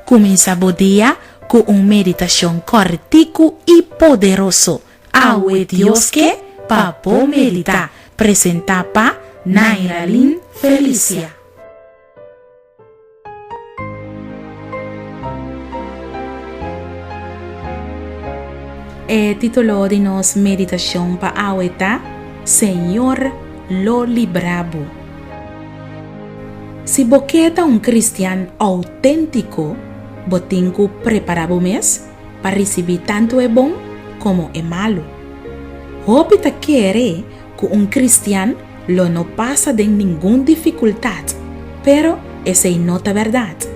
Kuminsá bo dia ku un meditashon kòrtiku i poderoso. Awe Dios ke pa bo meditá. Presentá pa Nairalyn Felicia. E título di nos meditashon pa awe ta, Señor lo libra bo. Si bo ke ta un kristian outéntiko, bo tin ku prepará bo mes pa risibí tantu e bon komo e malu. Hopi ta kere ku un kristian lo no pasa den ningun difikultat, pero esei no ta bèrdat.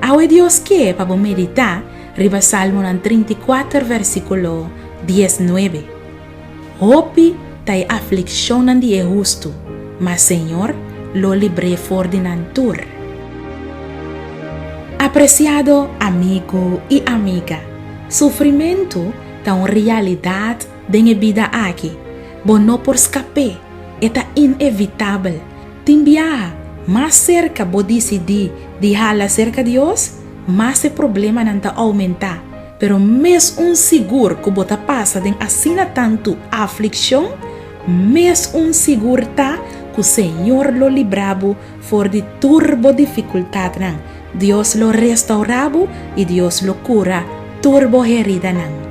Awe Dios ke pa bo meditá riba Salmonan 34 versíkulo 19. Hopi ta e aflikshonnan di e hustu, ma Señor lo libr'é for di nan tur. Apresiado amigu i amiga, sufrimentu ta un realidat den e bida aki. Bo no por skap'é, e ta inevitabel. Tin biaha, mas serka bo disidí di hala serka Dios, mas e problemanan ta oumentá. Pero mes un sigur ku bo ta pasa den asina tantu aflikshon, mes un sigur ta ku Señor lo libra bo for di tur bo difikultatnan. Dios lo restourá bo i Dios lo kura tur bo heridanan.